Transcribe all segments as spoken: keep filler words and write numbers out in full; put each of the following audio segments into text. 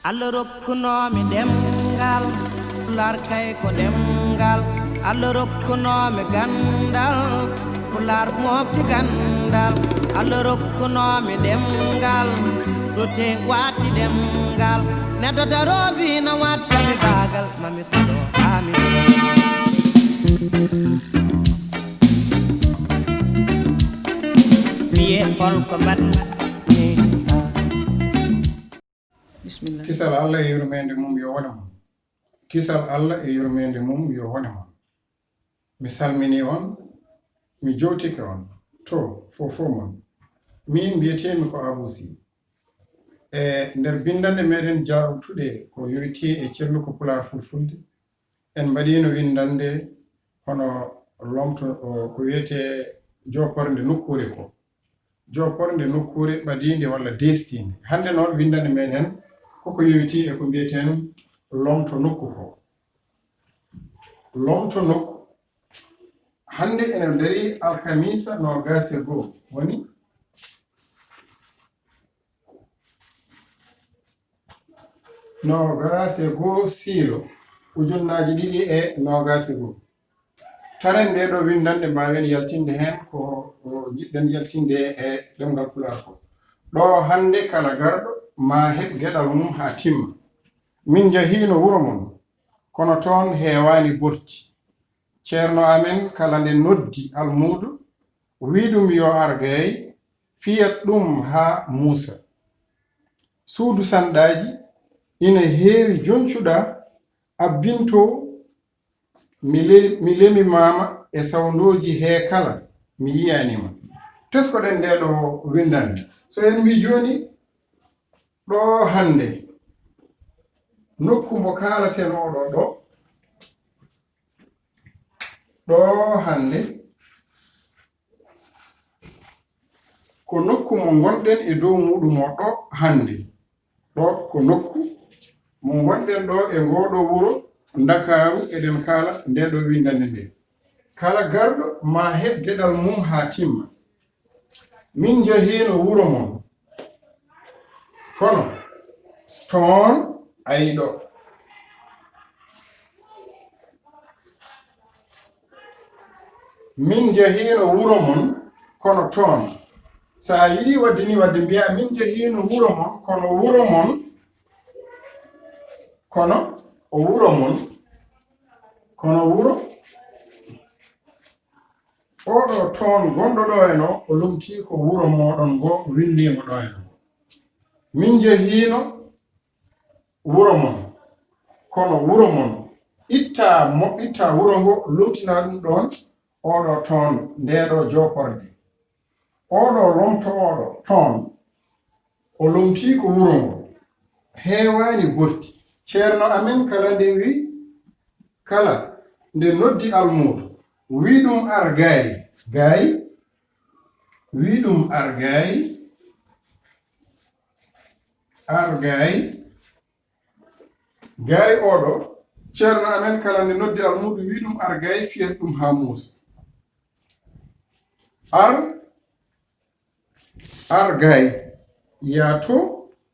Allah rokkunoomi ɗemngal, Pulaar kay ko ɗemngal. Allah rokkunoomi ganndal, Pulaar mofti ganndal. Allah rokkunoomi ɗemngal, ɗo tee waɗti ɗemngal. Neɗɗo daroowi na waɗtami baagal, mami salo amin. Mbiye holko mbaɗmi? Bismillah. Kisal Allah e yurmeende mum yo wone mon. Kisal Allah e yurmeende mum yo wone mon. Mi salmini on, mi jowtike on, to, fof fof mon. Min mbiyeteemi ko Abuu Sih. E nder binndannde meɗen jaawtuɗe ko yowitii e celluko Pulaar Fulfulde, en mbaɗiino winndannde hono lomto, o, ko wiyetee jooporde nokkuure ko. Jooporde nokkuure ɓadiinde walla deestiinde. Hannde noon winndannde meɗen koko yowitii e ko mbiyeten lomto nokku ko. Lomto nokku. Hannde ene darii alkamiisa noogaas e goo, woni noogaas e goo siilo ujunnaaji ɗiɗi e noogaas e goo. Taren ndee ɗoo winndannde, mbaawen yaltinde heen ko, ko njiɗɗen yaltinde e ɗemngal Pulaar ko. Ɗoo hannde kala garɗo maa heɓ geɗal mum haa timma. Min njahiino wuro mon, kono toon heewaani borti. Ceerno amen kala nde noddi almuudo, wii ɗum yo ar gay, fiyat ɗum haa muusa. Suudu sanɗaaji ina heewi joncuɗaa, abbintoo, mi le-, mi lemimaama e sawndooji hee kala, mi yiyaani ma. Teskoɗen ndee ɗoo winndannde. So en mbii jooni, ɗoo hannde, nokku mbo kaalaten oo ɗoo ɗoo, ɗoo hannde, ko nokku mo ngonɗen e dow muuɗum oo ɗoo hannde. Ɗoo ko nokku mo ngonɗen ɗoo e ngoo ɗoo wuro Ndakaaru, eɗen kaala ndee ɗoo winndannde ndee. Kala garɗo maa heɓ geɗal mum haa timma. Min njahiino wuro mon, kono toon ayɗo. Min njahiino wuro mon, kono toon. So a yiɗi waɗde ni, waɗde mbiyaa, min njahiino wuro mon, kono wuro mon, kono o wuro mon, kono wuro oo ɗoo toon gonɗo ɗoo heen oo, o lomtii ko wuro mooɗon ngoo winndiingo ɗoo heen oo. Min njahiino wuro mon, kono wuro mon, ittaa mo, ittaa wuro ngoo, lomtinaa ɗum ɗoon, oo ɗoo toon, ndee ɗoo jooporde. Oo ɗoo lomto oo ɗoo toon, o lomtii ko wuro ngoo, heewaani borti. Ceerno amen kala nde wi-, kala nde noddi almuudo, wii ɗum ar gay, gay, wii ɗum ar gay, ar gay, gay oo ɗoo, ceerno amen kala nde noddi almuudo, wii ɗum ar gay, fiyat ɗum haa muusa. Ar, ar gay, yaa to,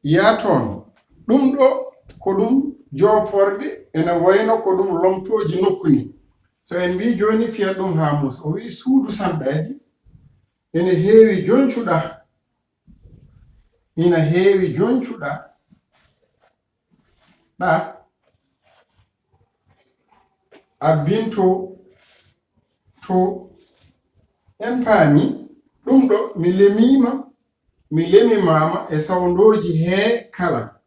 yaa toon. Ɗum ɗoo ko ɗum jooporde, ene wayno ko ɗum lomtooji nokku nii. So en mbii jooni, fiyat ɗum haa muusa. O wii suudu sanɗaaji ene heewi joncuɗaa, ina heewi joncuɗaa, ɗa abbinto to. En paami ɗum ɗoo, mi lemiima, mi lemimaama e sawndooji hee kala.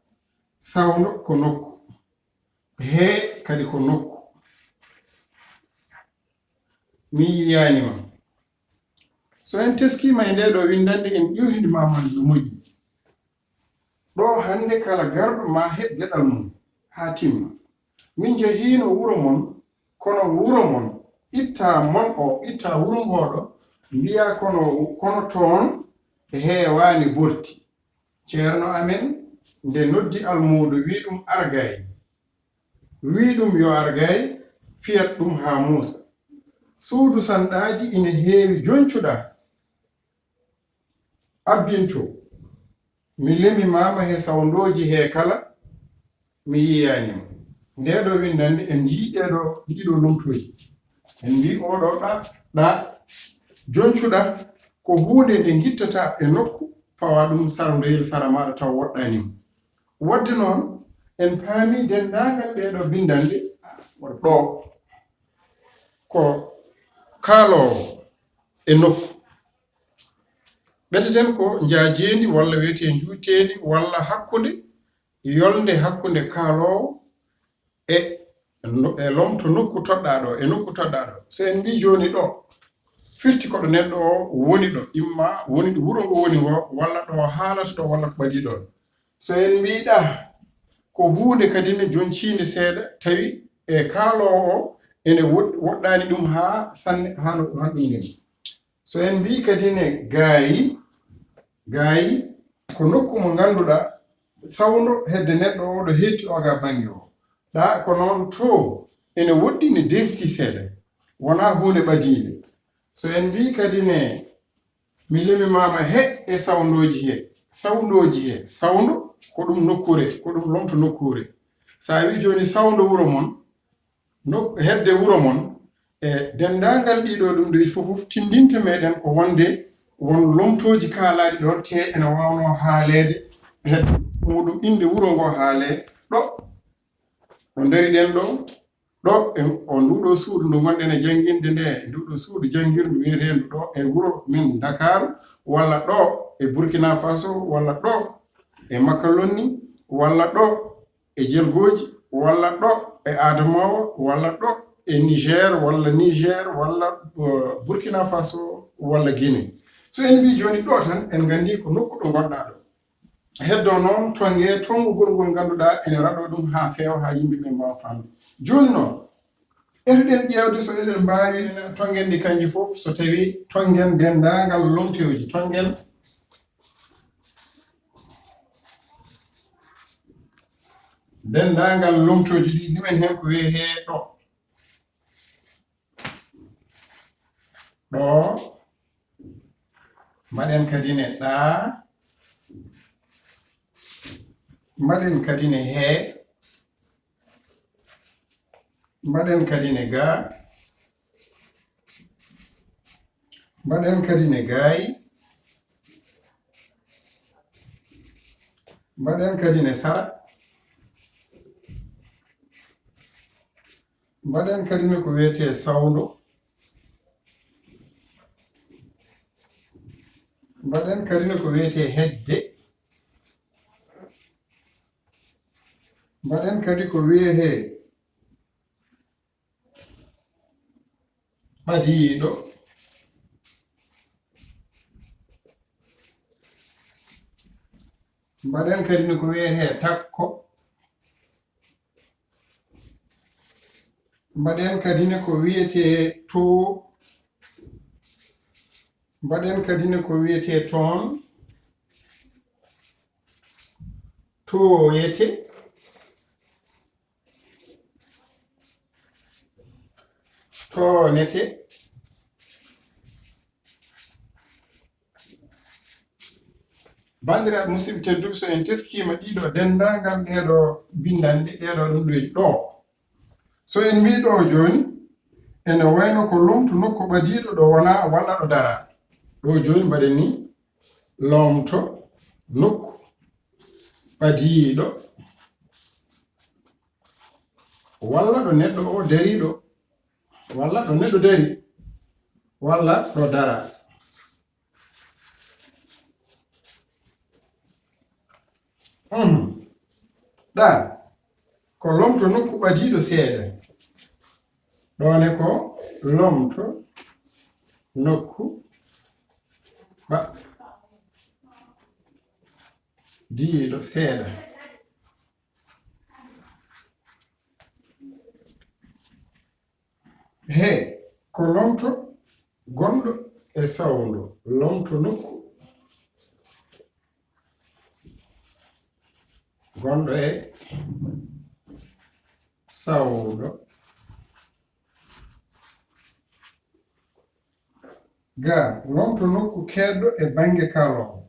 Sawndo ko nokku, hee kadi ko nokku. Mi yiyaani ma. So en teskiima e ndee ɗoo winndannde, en ƴeewtindii ma man no moƴƴi. Ɗoo hannde kala garɗo maa heɓ geɗal mum haa timma. Min njahiino wuro mon, kono wuro mon, ittaa mon oo, ittaa wuro ngoo ɗoo, mbiyaa kono, kono toon heewaani borti. Ceerno amen nde noddi almuudo, wii ɗum ar gay. Wii ɗum yo ar gay, fiyat ɗum haa muusa. Suudu sanɗaaji ina heewi joncuɗaa, abbinto. Mi lemimaama he sawndooji hee kala, mi yiyaani mo. Ndee ɗoo winndannde, en njiyii ɗee ɗoo, ɗii ɗoo lomtooji. En mbii oo ɗoo ɗa, ɗa joncuɗa ko huunde nde ngittataa e nokku, pawa ɗum sara ndoyel sara maaɗa taw woɗɗaani mo. Waɗde noon, en paami denndaangal ɗee ɗoo binndannde ɗoo ko kaaloowo e nokku. Ɓeteten ko njaajeendi walla wiyetee njuuteendi walla hakkunde, yolnde hakkunde kaaloowo e no-, e lomto nokku toɗɗaaɗo, e nokku toɗɗaaɗo. So en mbii jooni ɗoo, firti ko ɗo neɗɗo o woni ɗo, imma woni ɗo wuro ngo woni ngo, walla ɗo haalata ɗo, walla ko ɓadii ɗoon. So en mbii ɗa, ko huunde kadi ne jonciinde seeɗa, tawi e kaaloowo o ene woɗ-, woɗɗaani ɗum haa sanne, haa no, haa ɗum nini. So en mbii kadi ne gaayi, gaayi ko nokku mo ngannduɗaa sawndo hedde neɗɗo o ɗo heetti o ga bannge o. Ɗa ko noon to ene woɗɗi ne deesti seeɗa, wonaa huunde ɓadiinde. So en mbii kadi ne mi limi maama he e sawndooji he, sawndooji he, sawndo ko ɗum nokkuure, ko ɗum lomto nokkuure. So a wii jooni sawndo wuro mon, no hedde wuro mon, e denndaangal ɗii ɗoo ɗum ɗo fof fof tindinte meɗen ko wonde won lomtooji kaalaaɗi ɗoon, te ene waawnoo haaleede hedde muɗum innde wuro ngoo haalee ɗo, ɗo ndariɗen ɗo, ɗo e o nduɗo suudu ndu ngonɗen e jannginde nde, nduɗo suudu janngirndu wiyeteendu ɗo e wuro men Ndakaaru, walla ɗo e Burkina Faso, walla ɗo e Makalonni, walla ɗo e Jelgooji, walla ɗo e Adamawa, walla ɗo e Niger, walla Niger, walla, uh, Burkina Faso, walla Guinée. So en mbii jooni ɗo tan, en nganndi ko nokku ɗo ngonɗaa ɗo. Heddo noon, tonnge, tonngugol ngol ngannduɗaa ene raɗoo ɗum haa feewa, haa yimɓe ɓe mbaawa faamde. Jooni noon, eɗen ƴeewde so eɗen mbaawi tonngen ɗi kanji fof, so tawii tonngen denndaangal lomtooji, tonngen denndaangal lomtooji ɗi, limen heen ko wiyetee ɗo. Ɗo, mbaɗen kadi ne ɗa, mbaɗen kadi ne he, mbaɗen kadi ne ga, mbaɗen kadi ne gaay, mbaɗen kadi ne sara. Mbaɗen kadi ne ko wiyetee sawndo. Mbaɗen kadi ne ko wiyetee hedde. Mbaɗen kadi ko wiyetee ɓadiiɗo. Mbaɗen kadi ne ko wiyetee takko. Mbaɗen kadi ne ko wiyetee to. Mbaɗen kadi ne ko wiyetee toon. Tooyete. Toonete. Banndiraaɓe musidɓe tedduɓe, so en teskiima ɗiɗo denndaangal ɗeeɗo binndanɗe, ɗeeɗo ɗum ɗo ɗo. So en mbii ɗo jooni, ene wayno ko lomto nokku ɓadiiɗo ɗo wonaa walla ɗo daraa. Ɗo jooni mbaɗen ni lomto nokku ɓadiiɗo walla ɗo neɗɗo o dariiɗo, walla ɗo neɗɗo dari, walla ɗo dara. Mhm. Ɗa, ko lomto nokku ɓadiiɗo seeɗa. Ɗo ne ko lomto nokku ɓadiiɗo seeɗa. He, ko lomto gonɗo e sawndo, lomto nokku gonɗo e sawndo. Ga, lomto nokku keedɗo e bannge kaaloowo.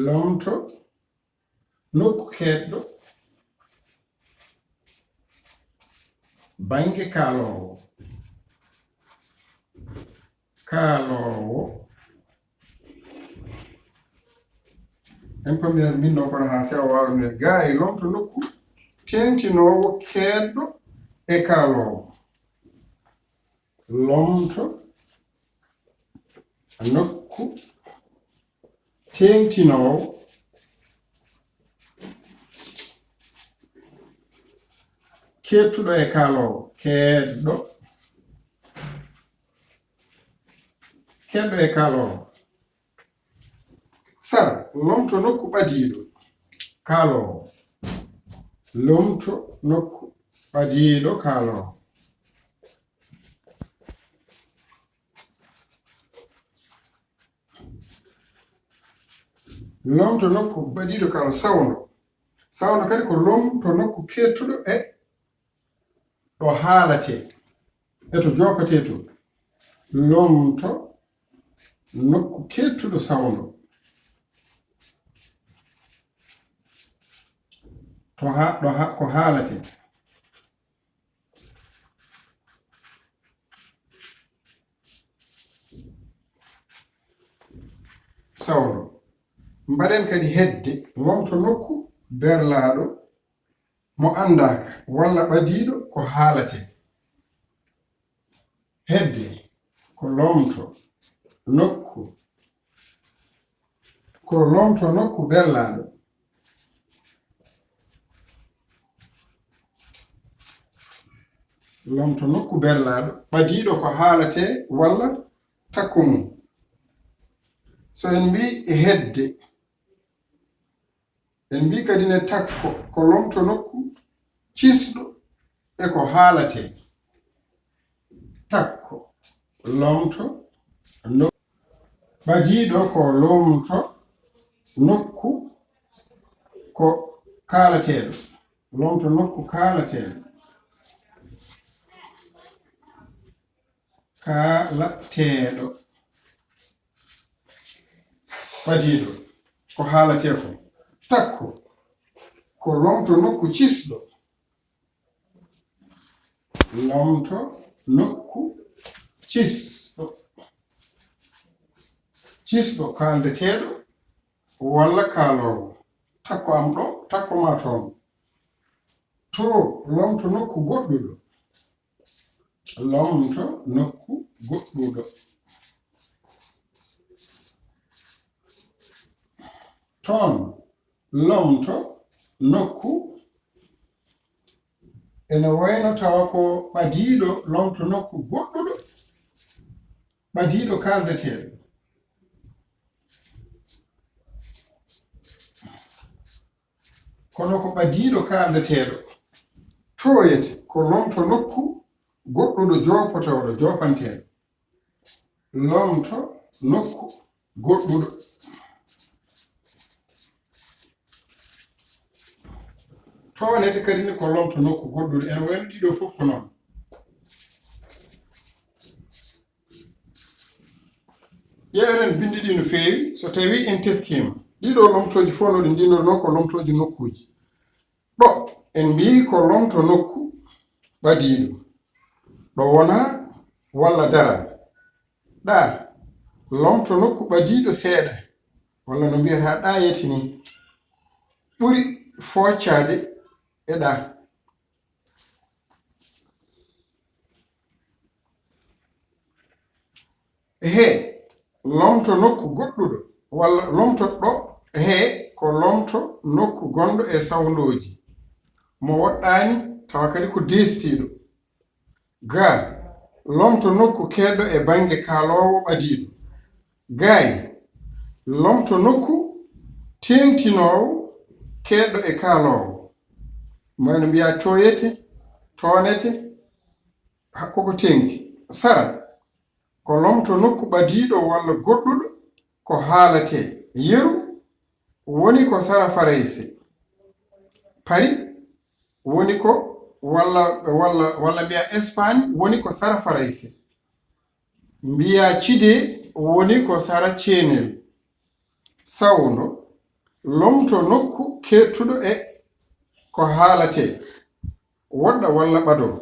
Lomto Nokku keedɗo bannge kaaloowo. Kaaloowo. En pamminan min noon kono haa sewa waawa nen. Gaa e lomto nokku teeŋtinoowo keedɗo e kaaloowo. Lomto nokku teeŋtinoowo keettuɗo e kaaloowo. Keedɗo. Keedɗo e kaaloowo. Sara, lomto nokku ɓadiiɗo kaaloowo. Lomto nokku ɓadiiɗo kaaloowo. Lomto nokku ɓadiiɗo kaaloowo. Sawndo. Sawndo kadi ko lomto nokku keettuɗo e ɗo haalatee, e to joopatee to. Lomto nokku keettuɗo sawndo. To ha-, ɗo ha-, ko haalatee. Sawndo. Mbaɗen kadi hedde, lomto nokku berlaaɗo mo anndaaka walla ɓadiiɗo ko haalatee. Hedde ko lomto nokku, ko lomto nokku berlaaɗo. Lomto nokku berlaaɗo, ɓadiiɗo ko haalatee walla takko mum. So en mbii e hedde, en mbii kadi ne takko ko lomto nokku cisɗo e ko haalatee. Takko, lomto, no-, ɓadiiɗo ko lomto nokku ko kaalateeɗo. Lomto nokku kaalateeɗo. Kaalateeɗo. Ɓadiiɗo. Ko haalatee ko. Takko. Ko lomto nokku cisɗo. Lomto nokku cisɗo. Cisɗo kaaldeteeɗo walla kaaloowo. Takko am ɗo, takko ma toon. To lomto nokku goɗɗuɗo. Lomto nokku goɗɗuɗo. Toon, lomto nokku ene wayno tawa ko ɓadiiɗo lomto nokku goɗɗuɗo, ɓadiiɗo kaaldeteeɗo. Kono ko ɓadiiɗo kaaldeteeɗo. Tooyete ko lomto nokku goɗɗuɗo joopotooɗo, joopanteeɗo. Lomto nokku goɗɗuɗo. Toonete kadi ni ko lomto nokku goɗɗuɗo. Ene wayno ɗiɗo fof ko noon. Ƴeewren binndi ɗi no feewi, so tawii en teskiima. Ɗiɗo lomtooji fof no ɗi ndinor noon ko lomtooji nokkuuji. Ɗo, en mbii ko lomto nokku ɓadiiɗo. Ɗo wonaa walla daraa. Ɗa, lomto nokku ɓadiiɗo seeɗa, walla no mbiyataa ɗa yeti ni, ɓuri fooccaade e ɗa. He, lomto nokku goɗɗuɗo, walla lomto ɗo, he, ko lomto nokku gonɗo e sawndooji, mo woɗɗaani, tawa kadi ko deestiiɗo. Ga, lomto nokku keedɗo e bannge kaaloowo ɓadiiɗo. Gaay, lomto nokku teeŋtinoowo keedɗo e kaaloowo. Mayno mbiyaa tooyete, toonete, hakko ko teeŋti. Sara, ko lomto nokku ɓadiiɗo walla goɗɗuɗo ko haalatee. Yeru woni ko sara Farayse. Pari woni ko, walla, walla, walla mbiyaa Espaañ woni ko sara Farayse. Mbiyaa Cide woni ko sara Ceenel. Sawndo, Lomto nokku keettuɗo e ko haalatee, woɗɗa walla ɓadoo.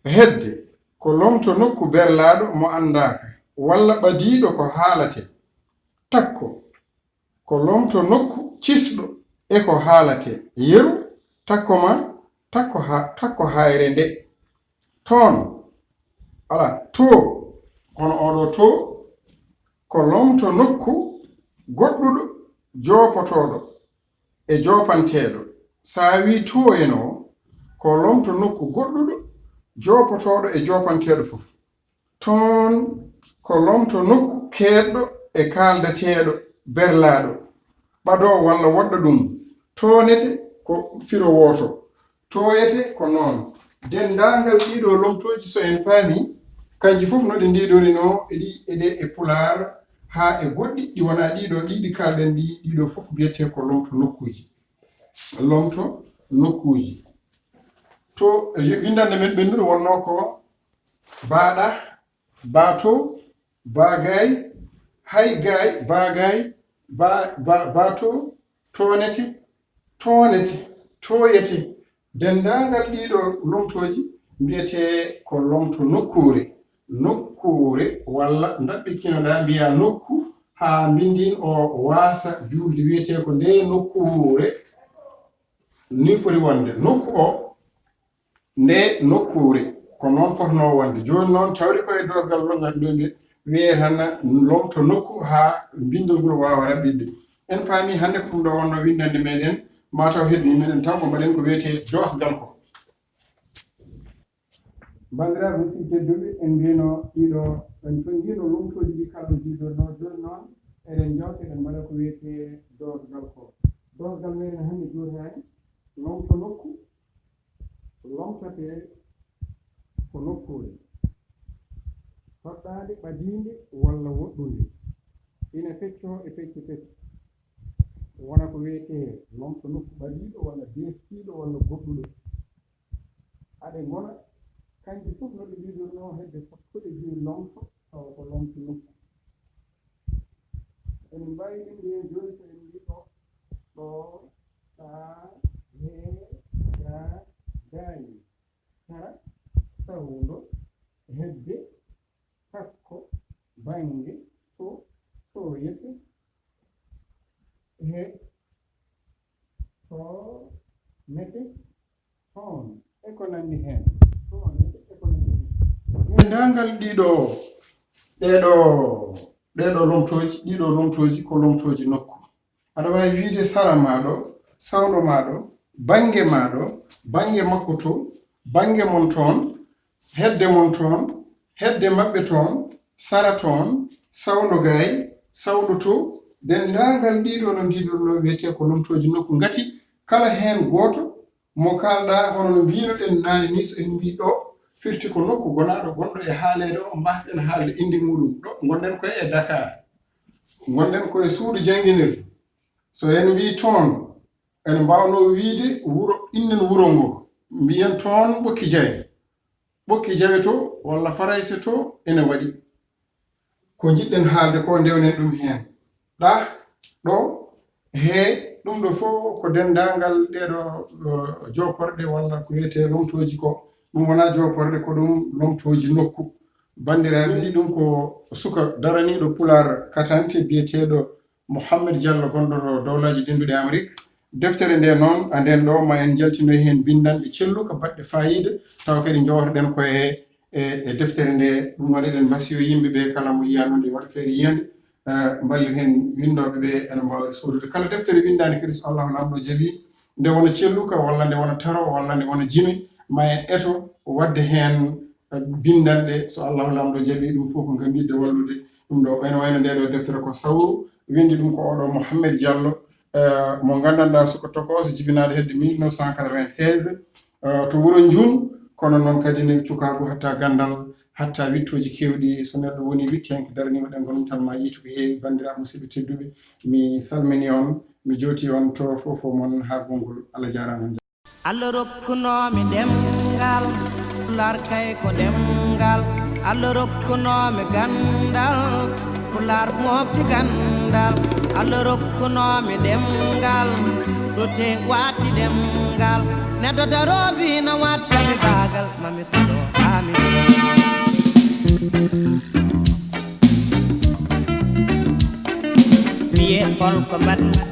Hedde, ko lomto nokku berlaaɗo mo anndaaka, walla ɓadiiɗo ko haalatee. Takko, ko lomto nokku cisɗo e ko haalatee. Yeru, takko ma, takko ha-, takko hayre nde. Toon, ala, too, hono oɗo too, ko lomto nokku goɗɗuɗo joopotooɗo e joopanteeɗo. So a wii too en o, ko lomto nokku goɗɗuɗo joopotooɗo e joopanteeɗo fof. Toon ko lomto nokku keedɗo e kaaldateeɗo berlaaɗo, ɓadoo walla woɗɗa ɗum. Toonete ko firo wooto. Tooyete ko noon. Denndaangal ɗiɗo lomtooji, so en paami, kanji fof no ɗi ndiidorinoo e ɗi, e ɗe e Pulaar, haa e goɗɗi ɗi wonaa ɗiɗo, ɗi ɗi kaalɗen ɗi, ɗiɗo fof mbiyetee ko lomto nokkuuji. Lomto nokkuuji. To, e, winndannde men ɓennduɗo wonnoo ko baaɗa, baato, baagaay, hay gaay, baagaay, ba-, ba-, baato, toonete, toonete, tooyete. Denndaangal ɗiɗo lomtooji mbiyetee ko lomto nokkuure. Nokkuure walla ndaɓɓikinoɗaa mbiyaa nokku haa mbinndin o waasa juulde wiyetee ko nde nokkuure. Ni foti wonde nokku o, nde nokkuure. Ko noon fotnoo wonde. Jooni noon tawri ko e doosgal lo ngannduɗen nde wiyee tan lomto nokku haa binndol ngol waawa raɓɓiɗde. En paami hannde ko ɗum ɗo wonnoo winndannde meɗen, maa taw heddii meɗen tan ko mbaɗen ko wiyetee doosgal ko. Banndiraaɓe musidɓe tedduɓe, en mbiyno ɗiɗo, en tonngiino lomtooji ɗi kaalɗo jiidono, jooni noon eɗen njawta, eɗen mbaɗa ko wiyetee doosgal ko. Doosgal meɗen hannde juutaani, lomto nokku, lomtatee ko nokkuure. Toɗɗaande ɓadiinde walla woɗɗunde. Ina feccoo e pecce tati. Wona ko wiyetee lomto nokku ɓadiiɗo walla deestiiɗo walla goɗɗuɗo. Aɗe ngona, kanji fof no ɗi mbiɗornoo hedde sappo e joy lomto, tawa ko lomto nokku. Eɗen mbaawi ɗum mbiyen jooni so en mbii ɗo, ɗo, ɗa, he, ga, gayi, sara, sawndo, hedde, takko, bannge, to, to yete, he, to, mete, toon, e ko nanndi heen. Toon, e ko nanndi heen. Denndaangal ɗiɗo, ɗeɗo, ɗeɗo lomtooji, ɗiɗo lomtooji ko lomtooji nokku. Aɗa waawi wiyde sara maa ɗo, sawndo maa ɗo, bannge maa ɗo, bannge makko to, bannge mon toon, hedde mon toon, hedde maɓɓe toon, sara toon, sawndo gaay, sawndo to, denndaangal ɗiɗo no ndiiɗornoo wiyetee ko lomtooji nokku. Ngati kala heen gooto mo kaalɗaa, hono no mbiinoɗen naane nii, so en mbii ɗo, firti ko nokku gonaaɗo gonɗo e haaleede o, mbaasɗen haalde innde muuɗum. Ɗo ngonɗen koye e Dakar, ngonɗen koye suudu jannginirde. So en mbii toon, ene mbaawnoo wiyde wuro, innen wuro ngo, mbiyen toon Ɓokki Jawe. Ɓokki Jawe to, walla Farayse to, ene waɗi. Ko njiɗɗen haalde ko, ndewnen ɗum heen. Ɗa, ɗo, he, ɗum ɗo fof ko denndaangal ɗeɗo, ɗo, jooporɗe walla ko wiyetee lomtooji ko. Ɗum wonaa jooporɗe, ko ɗum lomtooji nokku. Banndiraaɓe, ɗum ko suka daraniiɗo Pulaar katante biyeteeɗo Mohammed Diallo gonɗo ɗo Dowlaaji Denduɗi Amerik. Deftere nde noon, a nden ɗo, ma en njaltinoy heen binndanɗe celluka baɗɗe faayiida, tawa kadi njowtoɗen ko e, e, e deftere nde. Ɗum noon eɗen mbasiyo yimɓe ɓe kala mo yiya noon nde waɗa feere yiyande, eh, mballit heen winndooɓe ɓe ene mbaawi soodude. Kala deftere winndaande kadi so Allahu Laamɗo jaɓi, nde wona celluka walla nde wona taro walla nde wona jime, ma en eto waɗde heen binndanɗe, so Allahu Laamɗo jaɓi, ɗum fof ko ngam yiɗde wallude ɗum ɗo. Ene wayno nde ɗo deftere ko sawru, winndi ɗum ko oɗo Mohammed Diallo, eh, mo nganndanɗaa suka tokooso jibinaaɗo hedde mille neuf cent quatre-vingt-seize, eh, to wuro Njum, kono noon kadi ne cukaagu hatta ganndal, hatta wittooji keewɗi, so neɗɗo woni wittiyanke daraniima ɗemngal mum tan ma yiitu ko heewi. Banndiraaɓe musidɓe tedduɓe, mi salmini on, mi jooti on to fof fof mon haa gonngol. Allah jaaraama on. Allah rokkunoomi ɗemngal, Pulaar kay ko ɗemngal. Allah rokkunoomi ganndal, Pulaar mofti gandal, Allah rokkunoomi ɗemngal, ɗo te waati ɗemngal. Neɗɗo daroowi na wattani baagal, mami salo, amin. Wiye holko mbaɗ